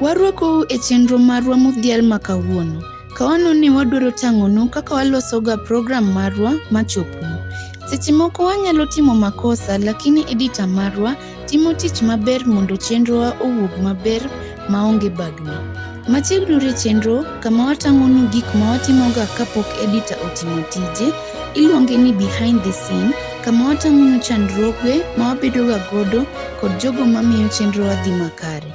Warwakou e chenro marwa modhial ma kawuono. Kawuono wadwaro tang'onu kaka walosoga program marwa machopnu. Seche moko wanyalo timo makosa lakini editor marwa timo tich maber mondo chenrowa owuog maber maonge bagni. Machiegni e chenro kama watang'onu gik ma watimoga kapok editor otimo tije, iluonge ni behind the scene kama watang'onu chandruoge ma wabedoga godo kod jogo mamiyo chenrowa dhi makare.